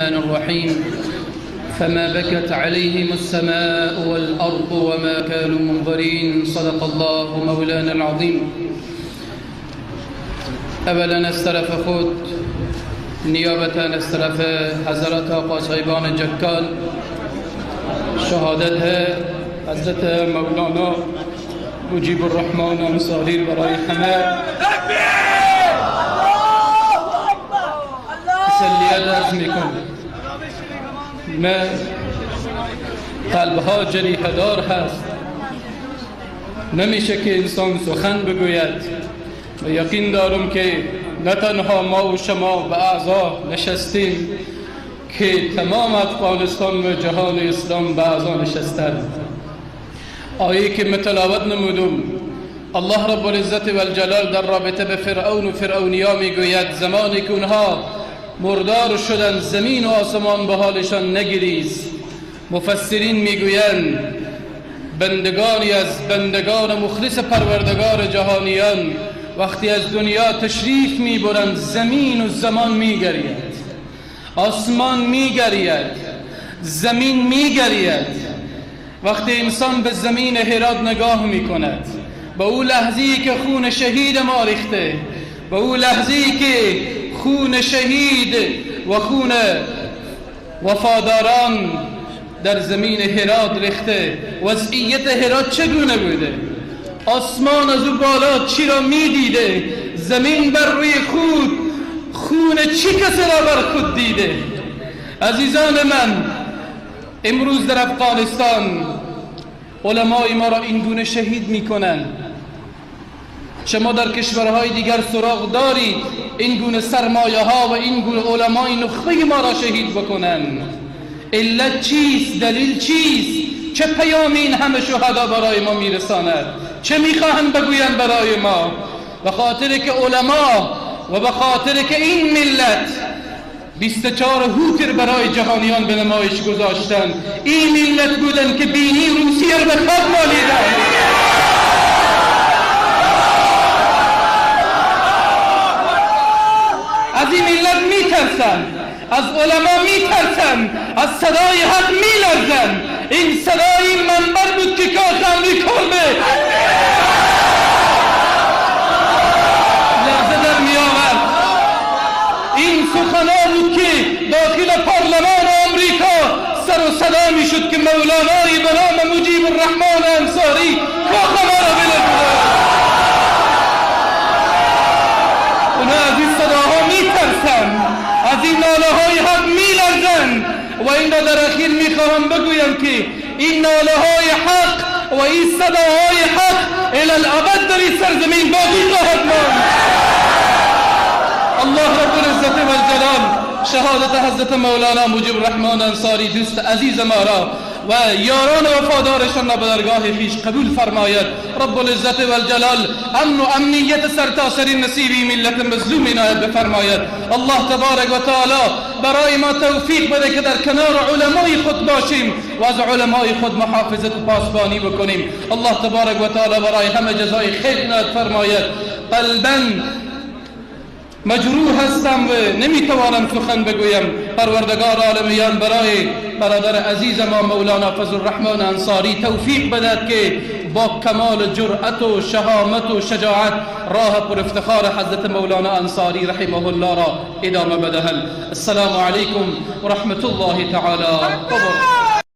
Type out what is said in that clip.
الرحيم. فما بكت عليهم السماء والأرض وما كانوا منظرين. صدق الله مولانا العظيم. اولا از طرف خود، نیابتا از طرف حضرت آقا صاحبان جکال، شهادت حضرت مولانا مجیب الرحمن انصاری برای همه تسلیت عرض میکنم. من قلبها جریحه دار هست، نمیشه که انسان سخن بگوید و یقین دارم که نه تنها ما و شما به اعضا نشستیم که تمام افغانستان و جهان اسلام به اعضا نشستند. آیه که متلاوت نمودم، الله رب العزت و الجلال در رابطه به فرعون و فرعونیا میگوید زمانی که اونها مردار شدن زمین و آسمان به حالشان نگریز. مفسرین میگویند بندگانی از بندگان مخلص پروردگار جهانیان وقتی از دنیا تشریف میبرند زمین و زمان میگرید، آسمان میگرید، زمین میگرید. وقتی انسان به زمین هرات نگاه میکند، به او لحظه‌ای که خون شهید ما ریخته، به او لحظه‌ای که خون شهید و خون وفاداران در زمین هرات ریخته، وضعیت هرات چگونه بوده؟ آسمان از او بالا چی را میدیده؟ زمین بر روی خود خون چی کسی را بر خود دیده؟ عزیزان من، امروز در افغانستان علمای ما را این گونه شهید میکنند. شما در کشورهای دیگر سراغ دارید این گونه سرمایه ها و این گونه علمای نخبه ما را شهید بکنند. علت چیست؟ دلیل چیست؟ چه پیامی این همه شهدا برای ما میرساند؟ چه میخواهند بگویند برای ما؟ به خاطر که علما و به خاطر که این ملت 24 هوتر برای جهانیان به نمایش گذاشتند، این ملت بودند که بینی روسیه را به خاک مالیدند. از این ملت میترسند، از علما میترسند، از صدای حق میلرزند. این صدای منبر بود که کاخ امریکا به لرزه در میآورد. این سخنان بود که داخل پارلمان آمریکا سر و صدا میشد که مولانای به نام مجیب الرحمن انصاری کاخ ما را بلرزاند. اونا از این صداها میترسند، از این ناله های حق میلرزند. و این را در اخیر میخواهم بگویم که این ناله های حق و این صداهای حق الی الابد در این سرزمین باقی خواهد ماند. الله رب العزت و الجلال شهادت حضرت مولانا مجیب الرحمن انصاری دوست عزیز ما را و یاران وفادارشان را به درگاه خویش قبول فرماید. رب العزت و الجلال امن و امنیت سرتاسری نصیبی ملت مظلوم عنایت بفرماید. الله تبارک و تعالی برای ما توفیق بده که در کنار علمای خود باشیم و از علمای خود محافظت و پاسبانی بکنیم. الله تبارک و تعالی برای همه جزای خیر عنایت فرماید. قلبا مجروح هستم و نمیتوانم سخن بگویم. پروردگار عالمیان برای برادر عزیز ما مولانا فضل الرحمن انصاری توفیق بدهد که با کمال جرأت و شهامت و شجاعت راه پر افتخار حضرت مولانا انصاری رحمه الله را ادامه بدهند. السلام علیکم و رحمت الله تعالی و برکاته.